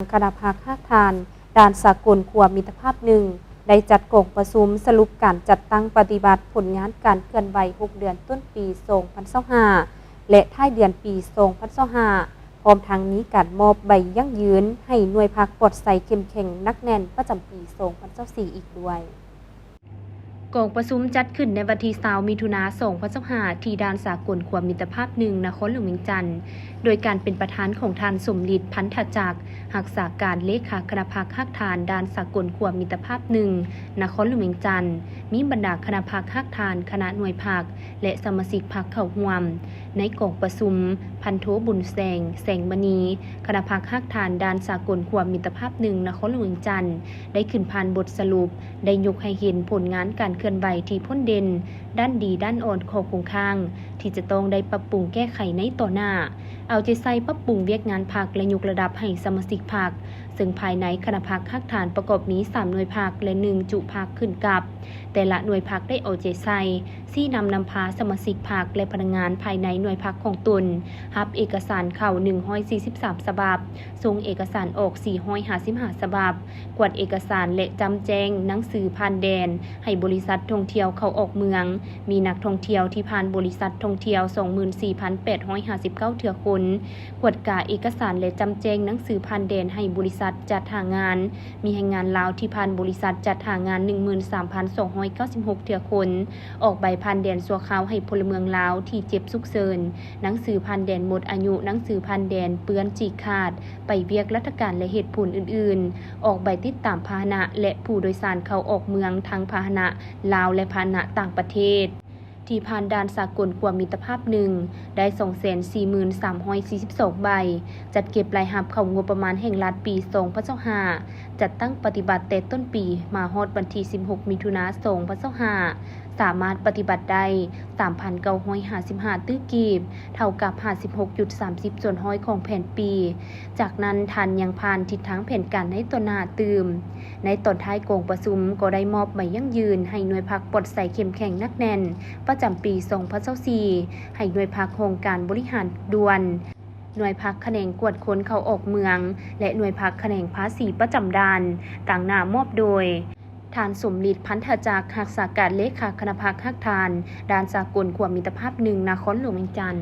ຄະນະພັກຮາກຖານດ່ານສາກົນຂົວມິດຕະພາບໜຶ່ງ ໄດ້ຈັດກອງປະຊຸມສະຫຼຸບການຈັດຕັ້ງປະຕິບັດຜົນງານການເຄື່ອນໄຫວຫົກເດືອນຕົ້ນປີສອງພັນຊາວຫ້າ ແລະ ທ້າຍເດືອນປີສອງພັນຊາວຫ້າ ພ້ອມທັງມີການມອບໃບຢັ້ງຢືນໃຫ້ໜ່ວຍພັກປອດໃສເຂັ້ມແຂງໜັກແໜ້ນປະຈຳປີສອງພັນຊາວສີ່ອີກດ້ວຍ. ກອງປະຊຸມຈັດຂຶ້ນໃນວັນທີຊາວ ມິຖຸນາ ສອງພັນຊາວຫ້າ ທີ່ດ່ານສາກົນຂົວມິດຕະພາບໜຶ່ງ ນະຄອນຫຼວງວຽງຈັນ ໂດຍການເປັນປະທານຂອງທ່ານ ສົມລິດ ພັນທະຈັກ ຮັກສາການເລຂາຄະນະພັກຮາກຖານດ່ານສາກົນຂົວມິດຕະພາບໜຶ່ງ ນະຄອນຫຼວງວຽງຈັນ, ມີບັນດາຄະນະພັກຮາກຖານ, ຄະນະໜ່ວຍພັກ ແລະ ສະມາຊິກພັກເຂົ້າຮ່ວມ. ໃນກອງປະຊຸມ, ພັນໂທ ບຸນແສງ ແສງມະນີ ຄະນະພັກຮາກຖານດ່ານສາກົນຂົວມິດຕະພາບໜຶ່ງ ນະຄອນຫຼວງວຽງຈັນ ໄດ້ຂຶ້ນຜ່ານບົດສະຫຼຸບ, ໄດ້ຍົກໃຫ້ເຫັນຜົນງານການເຄື່ອນໄຫວທີ່ພົ້ນເດັ່ນ, ດ້ານດີ, ດ້ານອ່ອນ, ຂໍ້ຄົງຄ້າງ ທີ່ຈະຕ້ອງໄດ້ປັບປຸງແກ້ໄຂໃນຕໍ່ໜ້າ, ເອົາໃຈໃສ່ປັບປຸງວຽກງານພັກ ແລະ ຍົກລະດັບໃຫ້ສະມາຊິກພັກ, ເຊິ່ງພາຍໃນຄະນະພັກຮາກຖານປະກອບມີສາມໜ່ວຍພັກ ແລະ ໜຶ່ງຈຸພັກຂຶ້ນກັບ. ແຕ່ລະໜ່ວຍພັກໄດ້ເອົາໃຈໃສ່, ຊີ້ນຳນຳພາສະມາຊິກພັກ ແລະ ພະນັກງານພາຍໃນໜ່ວຍພັກຂອງຕົນ ຮັບເອກະສານເຂົ້າໜຶ່ງຮ້ອຍສີ່ສິບສາມສະບັບ, ສົ່ງເອກະສານອອກສີ່ຮ້ອຍຫ້າສິບຫ້າສະບັບ, ກວດເອກະສານ ແລະ ຈ້ຳແຈ້ງໜັງສືຜ່ານແດນໃຫ້ບໍລິສັດທ່ອງທ່ຽວເຂົ້າອອກເມືອງ, ມີນັກທ່ອງທ່ຽວທີ່ຜ່ານບໍລິສັດທ່ອງທ່ຽວສອງໝື່ນສີ່ພັນແປດຮ້ອຍຫ້າສິບເກົ້າເທື່ອຄົນ, ກວດກາເອກະສານ ແລະ ຈ້ຳແຈ້ງໜັງສືຜ່ານແດນໃຫ້ບໍລິສັດຈັດຫາງານ, ມີແຮງງານລາວທີ່ຜ່ານບໍລິສັດຈັດຫາງານໜຶ່ງໝື່ນສາມພັນສອງຮ້ອຍເກົ້າສິບຫົກເທື່ອຄົນ, ອອກໃບຜ່ານແດນຊົ່ວຄາວໃຫ້ພົນລະເມືອງລາວທີ່ເຈັບສຸກເສີນ, ໜັງສືຜ່ານແດນໝົດອາຍຸ, ໜັງສືຜ່ານແດນເປື້ອນ, ຈີກຂາດ, ໄປວຽກລັດຖະການ ແລະ ເຫດຜົນອື່ນໆ, ອອກໃບຕິດຕາມພາຫະນະ ແລະ ຜູ້ໂດຍສານເຂົ້າອອກເມືອງທາງພາຫະນະລາວ ແລະ ພາຫະນະຕ່າງປະເທດ. ທີ່ຜ່ານດ່ານສາກົນຂົວມິດຕະພາບໜຶ່ງ ໄດ້ສອງແສນສີ່ໝື່ນສາມຮ້ອຍສີ່ສິບສອງໃບ, ຈັດເກັບລາຍຮັບເຂົ້າງົບປະມານແຫ່ງລັດປີສອງພັນຊາວຫ້າ, ຈັດຕັ້ງປະຕິບັດແຕ່ຕົ້ນປີມາຮອດວັນທີສິບຫົກ ມິຖຸນາ ສອງພັນຊາວຫ້າ ສາມາດປະຕິບັດໄດ້ສາມພັນເກົ້າຮ້ອຍຫ້າສິບຫ້າຕື້ກີບ, ເທົ່າກັບຫ້າສິບຫົກຈຸດສາມສິບສ່ວນຮ້ອຍຂອງແຜນປີ. ຈາກນັ້ນທ່ານຍັງຜ່ານທິດທາງແຜນການໃນຕໍ່ໜ້າຕື່ມ. ໃນຕອນທ້າຍກອງປະຊຸມກໍໄດ້ມອບໃບຢັ້ງຢືນໃຫ້ໜ່ວຍພັກປອດໃສເຂັ້ມແຂງໜັກແໜ້ນປະຈຳປີສອງພັນຊາວສີ່ ໃຫ້ໜ່ວຍພັກຫ້ອງການບໍລິຫານດ່ວນ, ໜ່ວຍພັກຂະແໜງກວດຄົນເຂົ້າອອກເມືອງ ແລະ ໜ່ວຍພັກຂະແໜງພາສີປະຈຳດ່ານ, ຕາງໜ້າມອບໂດຍ ທ່ານ ສົມລິດ ພັນທະຈັກ ຮັກສາການເລຂາຄະນະພັກຮາກຖານດ່ານສາກົນຂົວມິດຕະພາບໜຶ່ງ ນະຄອນຫຼວງວຽງຈັນ.